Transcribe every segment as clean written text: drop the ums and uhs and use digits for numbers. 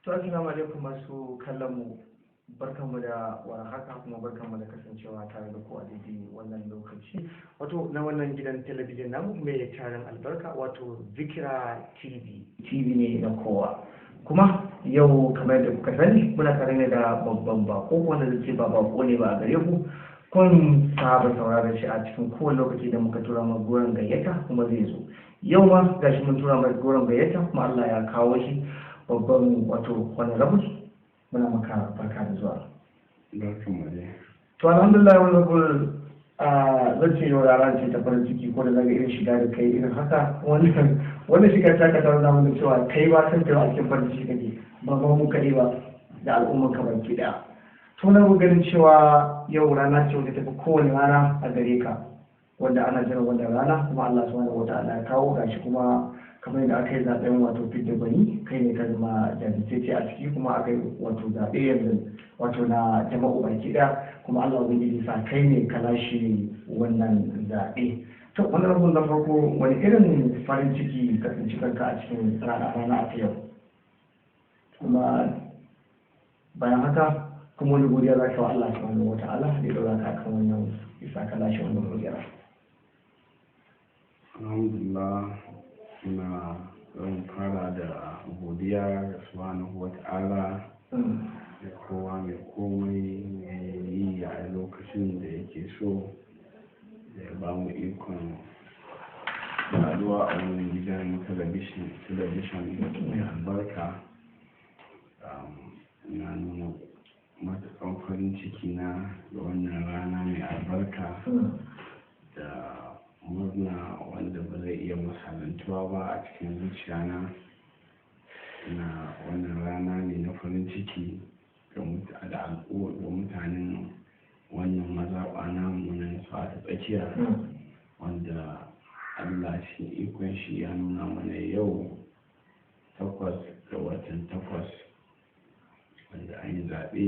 To, assalamu alaikum masu kallon mu, barkanmu da warhaka, kuma barkanmu da kasancewa tare da ku a daidai wannan lokaci, wato na wannan gidan talabijin namu mai tarin albarka, wato Zikira TV. TV ne na kowa. Kuma yau, kamar yadda kuka sani, muna tare ne da babban bako, wanda zai ce ba bako ne ba a gare ku, kun saba sauraron shi a cikin kowane lokaci da muka tura ma goron gayyata kuma zai zo. Yau ma gashi mun tura mai goron gayyata kuma Allah ya kawo shi, babban wato honorable, muna maka barka da zuwa. Barkan mu dai. To, alhamdulillah, honorable, a zan ce yau rana ce ta farin ciki, ko da zaga irin shiga da kai irin haka, wannan shiga ta ka tarar da cewa kai ba san cewa a cikin farin ciki kake, ba ma mu kaɗai ba, da al'umman ka baki ɗaya. To, na ganin cewa yau rana ce wanda tafi kowane rana a gare ka, wanda ana jiran wannan rana, kuma Allah subhanahu wata'ala ya kawo, gashi kuma kamar yadda aka yi zaben wato fidda gwani, kai ne ka zama jajirtacce a ciki, kuma aka yi wato zaɓe yanzu, wato na jama'u baki ɗaya, kuma Allah ubangiji sa kai ne ka lashe wannan zaɓe. To, wannan rabon na farko, wani irin farin ciki ka tsinci kanka a cikin rana a yau? Kuma bayan haka kuma, wani godiya za ka wa Allah subhanahu wa ta'ala da ya ɗora ka akan wannan isa ka lashe wannan godiya? Alhamdulillah, ina zan fara da godiya ga subhanahu wa ta'ala da kowa mai komai mai yi a lokacin da yake so, da ya ba mu ikon haɗuwa a wannan gidan talabishin mai albarka. Ina nuna matuƙar farin ciki na da wannan rana mai albarka da murna wanda ba zai iya misalantuwa ba a cikin zuciya na. Na wannan rana ne na farin ciki ga mutanen wannan mazaɓa namu na Nasarawa ta Tsakiya, wanda Allah shi ikon shi ya nuna mana yau 8 ga watan 8, wanda an yi zaɓe,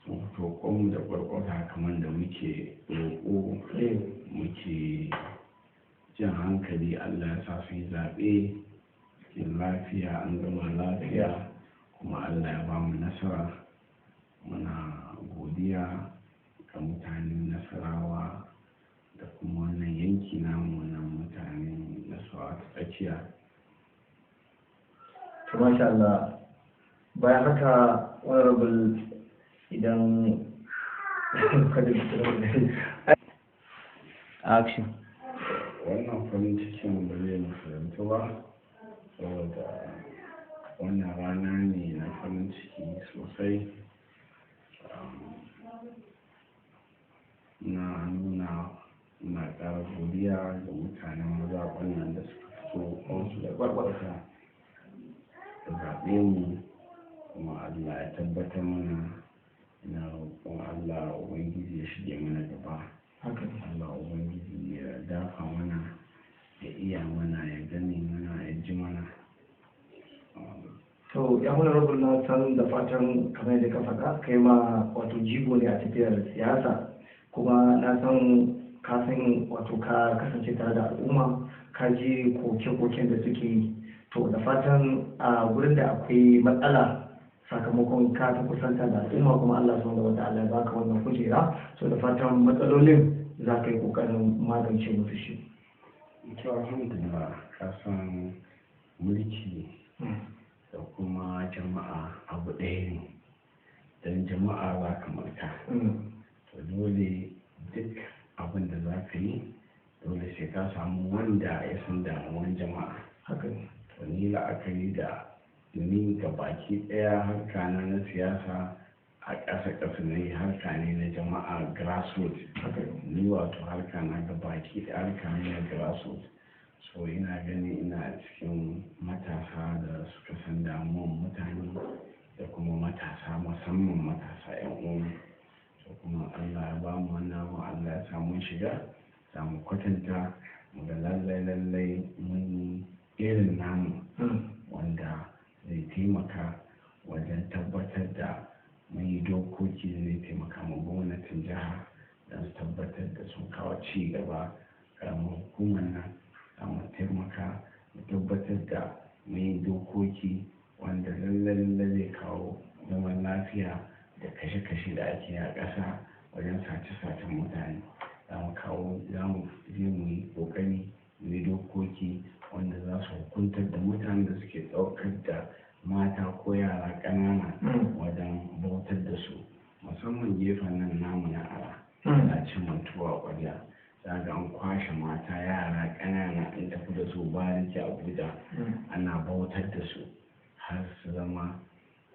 sun fito kwanmu da ƙwarƙwata kamar da muke roƙo, muke jan hankali. Allah ya sa sun yi zaɓe cikin lafiya, an gama lafiya, kuma Allah ya bamu nasara. Muna godiya ga mutanen Nasarawa da kuma wannan yanki namu na mutanen Nasarawa ta Tsakiya. To, masha Allah. Bayan haka, honorable, idan kada action. Wannan farin cikin ba zai misalantu ba, saboda wannan rana ne na farin ciki sosai. Na nuna muna ƙara godiya ga mutanen mazaɓan nan da suka fito kwansu da ƙwarƙwata da zaɓe mu, kuma Allah ya tabbatar mana. Ina roƙon Allah Ubangiji ya shige mana gaba. Allah Ubangiji ya dafa mana, ya iya mana, ya gane mana, ya ji mana. To, ya honorable, na san da fatan kamar yadda ka faɗa, kai ma wato jigo ne a tafiyar siyasa, kuma na san ka san wato ka kasance tare da al'umma, ka ji koke-koken da suke yi. To, da fatan a gurin da akwai matsala, sakamakon ka ta kusanta da al'umma, kuma Allah subhanahu wa ta'ala ya baka wannan kujera, so da fatan matsalolin za ka yi kokarin magance musu shi. To, alhamdulillah, ka san mulki da kuma jama'a abu ɗaya ne, don jama'a za ka mulka. To, dole duk abin da za ka yi, dole sai ka samu wanda ya san damuwan jama'a. Haka ne. To, ni la'akari da ni ga baki ɗaya harka na na siyasa a ƙasa ƙasa na yi harka ne na jama'a, grassroots. haka ne. Ni wato harka na ga baki ɗaya harka ne na grassroots. So ina gani ina cikin matasa da suka san damuwan mutane da kuma matasa, musamman matasa 'yan uwanmu. To, kuma Allah ya ba mu wannan abu, Allah ya sa mun shiga, za mu kwatanta mu ga lallai lallai mun yi irin namu wanda zai taimaka wajen tabbatar da mun yi dokoki da zai taimaka ma gwamnatin jiha don su tabbatar da sun kawo ci gaba karamar hukumar nan. Za mu taimaka mu tabbatar da mun yi dokoki. wanda lallai zai kawo zaman lafiya da kashe-kashe da ake a ƙasa wajen sace-sacen mutane. Za mu kawo, za mu je mu yi ƙoƙari mu yi dokoki wanda za su hukuntar da mutanen da suke ɗaukar da mata ko yara ƙanana wajen bautar da su, musamman gefen nan namu na Ara na cin mutuwa ƙwarya. Za ga an kwashe mata, yara ƙanana, an tafi da su bariki Abuja, ana bautar da su har su zama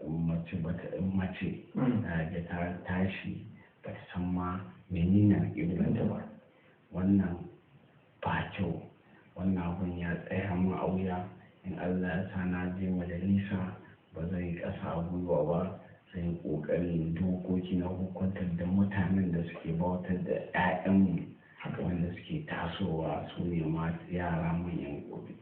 mace bata mace na ga ta tashi ba ta san ma menene alƙiblanta ba. Wannan ba kyau. Wannan abun ya tsaya min a wuya. In Allah ya sa na je majalisa, ba zan yi ƙasa a gwiwa ba, zan yi ƙoƙarin dokoki na hukuntar da mutanen da suke bautar da 'ya'yanmu wanda suke tasowa, su ne ma yara manyan gobe.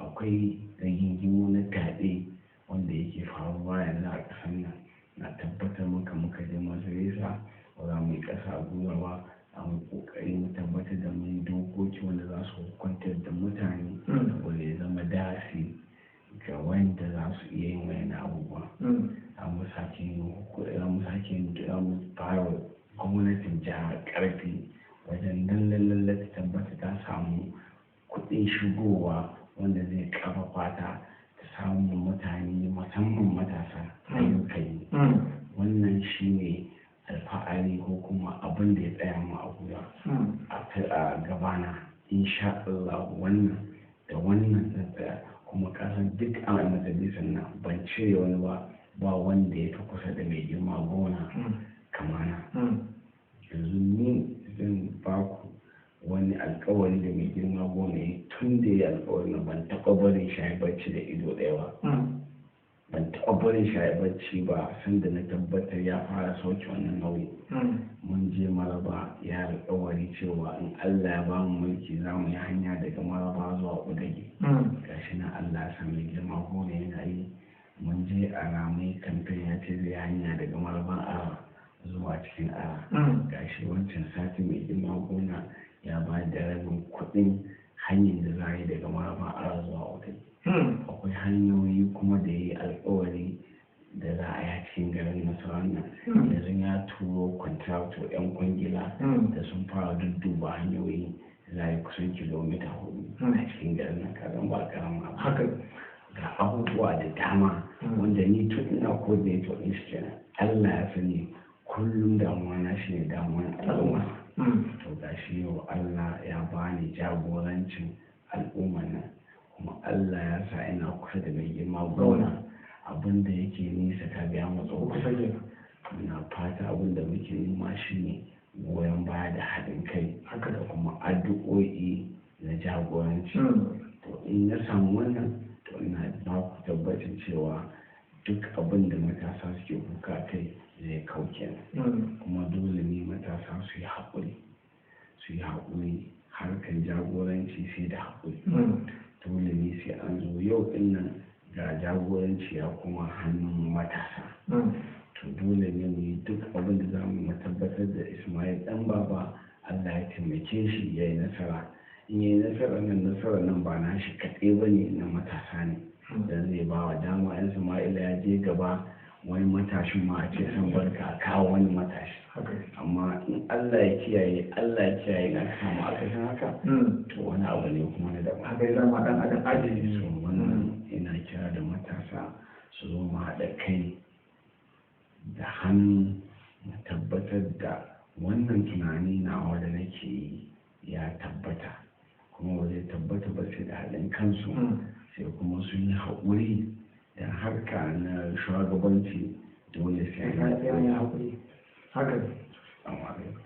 Akwai rigingimu na fyaɗe wanda yake faruwa yanzu a ƙasar nan. Na tabbatar maka, muka je majalisa, ba za mu yi ƙasa a gwiwa ba, za mu ƙoƙari mu tabbatar da mun yi dokoki wanda za su hukuntar da mutane, wanda ya zama darasi ga wanda za su iya yin wayannan abubuwa. Za mu sake yin za mu sake yin za mu fara gwamnatin jihar ƙarfi wajen lallai lallai ta tabbata ta samu kuɗin shigowa wanda zai ƙarfafa ta ta samu mutane, musamman matasa, ayyukan yi. Wannan shine alfahari ko kuma abin da ya tsaya mu a wuya a gabana, insha Allah. Wannan da wannan zan tsaya, kuma kasan duk a majalisar nan ban cire wani ba, ba wanda ya fi kusa da mai girma gwamna kamana. Yanzu ni zan ba ku wani alkawari da mai girma gwamna ya tun da ya alkawari na, ban taɓa barin shi ya bacci da ido ɗaya ba. Ban taɓa barin shi ya bacci ba sanda na tabbatar ya fara sauke wannan nauyi. Mun je Maraba, ya alkawari cewa in Allah ya ba mu mulki, za mu yi hanya daga Maraba zuwa Udage. Gashi na Allah ya sa mai girma gwamna yana yi. Mun je a Ramai kamfen, ya ce zai hanya daga Maraban Ara zuwa cikin Ara. Gashi wancan sati mai girma gwamna ya ba da rabin kuɗin hanyar da za a yi daga Maraban Ara zuwa Udage. Akwai hanyoyi kuma da ya yi alkawari da za a yi a cikin garin Nasarar nan. Yanzu ya turo contractor, 'yan kwangila, da sun fara dudduba hanyoyi, za a yi kusan kilomita 4 a cikin garin nan. Kagan ba karamin abu. Ga abubuwa da dama wanda ni tun ina coordinator ɗin shi kenan. Allah ya sani, kullum damuwa na shi ne damuwan al'umma. To gashi yau Allah ya bani jagorancin al'umma nan, kuma Allah ya sa ina kusa da mai girma gwamna. Abin da yake nisa ka biya matso kusa kusa. Muna fata abin da muke nema shine goyon baya da haɗin kai da kuma addu'o'i na jagoranci. To in na samu wannan, to ina ba ku tabbacin cewa duk abin da matasa suke kuka kai zai kau kenan. Kuma dole ne matasa su yi haƙuri, su yi haƙuri. Harkan jagoranci sai da haƙuri. Dole ne sai an zo. Yau ɗin nan ga jagoranci ya kuma hannun matasa. To dole ne mu yi duk abin da za mu tabbatar da Ismail Dan Baba, Allah ya taimake shi ya yi nasara. In yi nasara nan, nasara nan ba na shi kaɗai ba ne, na matasa ne, dan zai ba wa dama yan Ismail ya je gaba, wani matashin ma a ce san barka, a kawo wani matashi. Amma in Allah ya kiyaye, Allah ya kiyaye, na samu akasin haka, to wani abu ne kuma na daban. Haka ya zama dan adam ajiye. So wannan ina kira da matasa su zo mu haɗa kai da hannu mu tabbatar da wannan tunani nawa da nake yi ya tabbata, kuma ba zai tabbata ba sai da haɗin kansu, sai kuma sun yi haƙuri da harka na shugabanci. Dole sai an yi haƙuri. Haka.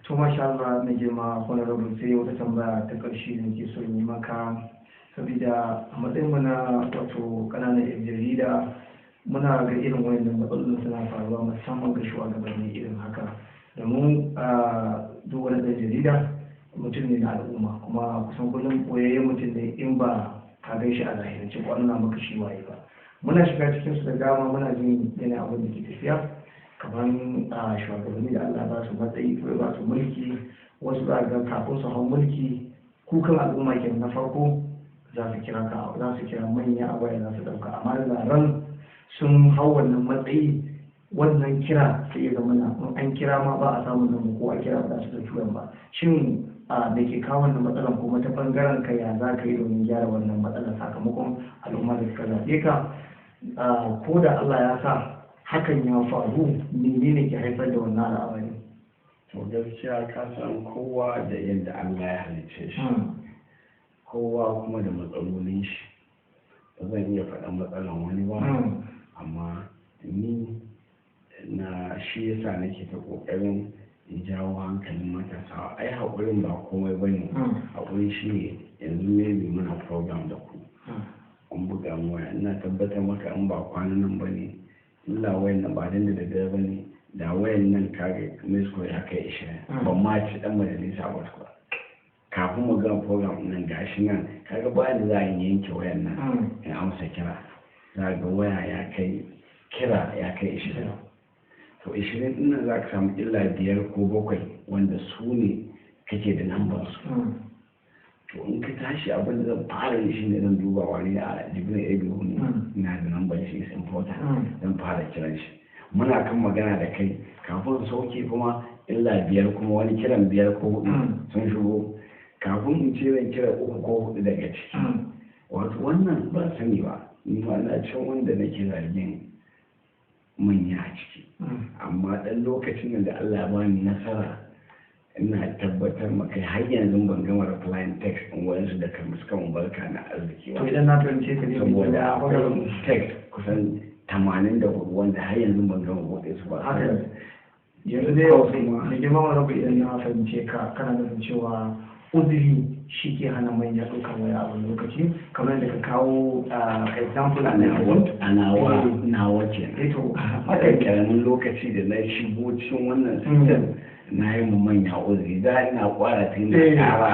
To masha Allah, na girma honorable, sai wata tambaya ta ƙarshe da nake so in yi maka, saboda a matsayin mu na wato ƙananan 'yan jarida, muna ga irin wayannan matsalolin suna faruwa, musamman ga shugabanni irin haka. Domin duk wani ɗan jarida mutum ne na al'umma, kuma kusan kullum koyayyen mutum ne in ba ka gan shi a zahirance ko an nuna maka shi waye ba. Muna shiga cikin su da dama, muna jin yanayin abin da ke tafiya, kamar shugabanni da Allah ba su matsayi ko ba su mulki, wasu za ga kafin su hau mulki, kukan al'umma kenan na farko za su kira ka, za su kira manya a waya, za su dauka. Amma da ran sun hau wannan matsayi, wannan kira sai ya zama na in an kira ma ba a samun nan, ko a kira ba za su ɗauki wayan ba. Shin a da ke kawo wannan matsalan, kuma ta bangaren ka ya za ka yi domin gyara wannan matsalan, sakamakon al'umma da suka zaɓe ka, ko da Allah ya sa hakan ya faru, menene ke haifar da wannan al'amari? To, gaskiya ka san kowa da yadda Allah ya halicce shi, kowa kuma da matsalolin shi. Ba zan iya faɗan matsalan wani ba, amma ni na shi yasa nake ta ƙoƙarin in jawo hankalin matasa. Ai haƙurin ba komai ba ne. Haƙuri shi ne yanzu maybe muna program da ku, an buga mu waya, ina tabbatar maka in ba kwanan nan ba ne, illa wayan nan ba dan da daddare ba ne, da wayan nan kaga miss call ya kai 20. Ban ma ci dan majalisa ba tukuna kafin mu gama program nan. Gashi nan kaga bayan da za a yanke wayan nan in amsa kira, za ga waya ya kai kira ya kai 20. To, 20 ɗin nan za ka samu illa biyar ko bakwai wanda su ne kake da lambar su. To, in ka tashi, abin da zan fara yi shine zan duba wani a Jibrin Abu ne, ina da lambar shi, is important, zan fara kiran shi. Muna kan magana da kai, kafin sauke kuma illa biyar kuma wani kiran biyar ko hudu sun shigo, kafin in ce zan kira uku ko hudu daga ciki. Wato wannan ban sani ba, ni ma na can wanda nake zargin manya a ciki. Amma ɗan lokacin da Allah ya bani nasara, ina tabbatar maka har yanzu ban gama replying text ɗin wayansu da kan suka mun barka na arziki To, ba. idan na fahimce ka ne, Saboda akwai text kusan 84 wanda har yanzu ban gama buɗe su ba. Haka ne. Yanzu dai da girma wani rabu, idan na fahimce ka, kana nufin cewa uzuri shi ke hana manya ɗaukar waya a wani lokaci, kamar yadda ka kawo example a a nawa, a nawa nawa kenan. Eh, to, haka haka ne. Karamin lokaci da na shigo cikin wannan system, na yi mu manya uzuri. Da ina kwara tun da kara.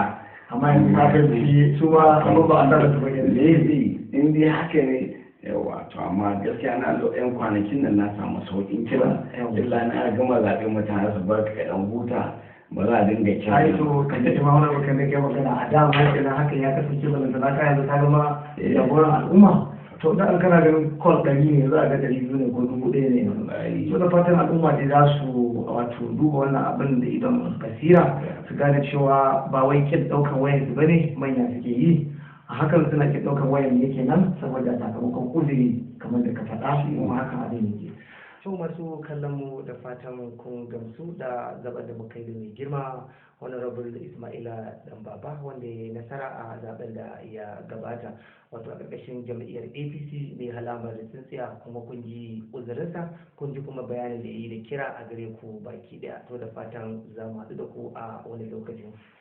Amma yanzu ka fahimci su ma kamar ba a sa su ba yanzu. Maybe in dai haka ne, yawa. To, amma gaskiya na lo yan kwanakin nan na samu sauƙin kira. Illa na gama zaɓe, mutane su bar ka ɗan huta, ba za a dinga kira. Ai to, kan ta ma wani bakan da kai magana a dama kenan, hakan ya kasance balanta na ka yanzu ka zama jagoran al'umma. To, da an kana ganin call 100 ne, za a ga 200 ne ko 1000 ne yanzu. So da fatan al'umma dai za su wato duba wannan abin da idon basira, su gane cewa ba wai kin ɗaukan wayan su bane manya suke yi. A hakan suna kin ɗaukan wayan ne kenan saboda sakamakon uzuri kamar da ka faɗa, kuma hakan abin yake. To, masu kallon mu, da fatan kun gamsu da zaben da muka yi da mai girma Honorable Ismaila Dan Baba, wanda ya yi nasara a zaben da ya gabata, wato a ƙarƙashin jam'iyyar APC mai alamar tsintsiya. Kuma kun ji uzurinsa, kun ji kuma bayanin da ya yi da kira a gare ku baki daya. To, da fatan za mu haɗu da ku a wani lokacin.